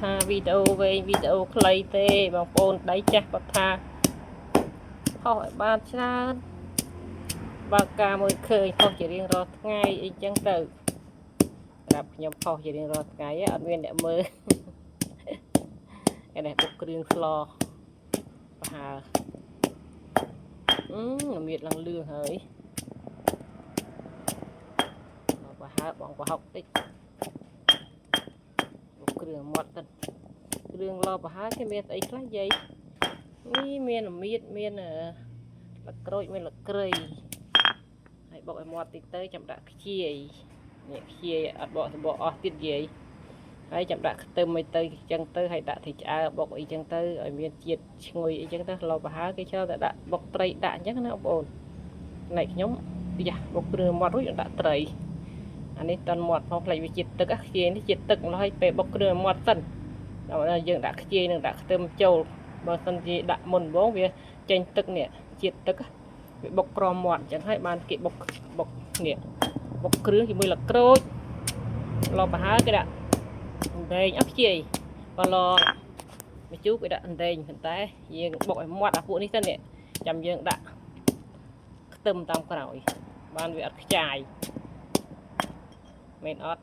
ថាវីដេអូវែងវីដេអូខ្លីទេបងប្អូនដៃចាស់គាត់ថាផុសឲ្យបានច្រើនបើការមួយឃើញផុសជារៀងរាល់ថ្ងៃអីចឹងទៅប្រាប់ខ្ញុំផុសជារៀងរាល់ថ្ងៃអត់មានអ្នកមើល ឯនេះបុកគ្រឿងស្លប្រហើអឺមៀតឡើងលឿងហើយប្រហើបងប្រហុកតិចបុកគ្រឿងមាត់ទៅគ្រឿងឡប្រហើគេមានស្អីខ្លះយាយនេះមានមៀតមានលក្រូចមានលក្រីហើយបុកឲ្យមាត់តិចទៅចាំដាក់ខ្ជាយនេះខ្ជាយអត់បកសបកអស់ទៀតយាយ ហើយចាំដាក់ខ្ទឹមអីទៅអញ្ចឹងទៅហើយដាក់ត្រីឆ្អើបុកអីចឹងទៅឲ្យមានជាតិឈ្ងុយអីចឹងទៅឡប្រហើគេច្រើនតែដាក់បុកត្រីដាក់អញ្ចឹងណាបងប្អូនណែខ្ញុំយ៉ាបុកគ្រឿងមាត់រួចដាក់ត្រីអានេះតាន់មាត់ផងផ្លេចវាជាតិទឹកខ្ជាយនេះជាតិទឹកម្ល៉េះហើយពេលបុកគ្រឿងមាត់សិនដល់យើងដាក់ខ្ជាយនិងដាក់ខ្ទឹមចូលបើសិនជាដាក់មុនបងវាចេញទឹកនេះជាតិទឹកវាបុកក្រមមាត់អញ្ចឹងហើយបានគេបុកបុកនេះបុកគ្រឿងជាមួយលក្រូចឡប្រហើគេដាក់ អណ្ដែងអស់ខ្ជាយបើឡម្ជូរគេដាក់អណ្ដែងប៉ុន្តែយើងបុកឲ្យមាត់អាពួកនេះទៅនេះចាំយើងដាក់ខ្ទឹមតាមក្រោយបានវាអត់ខ្ចាយមែនអត់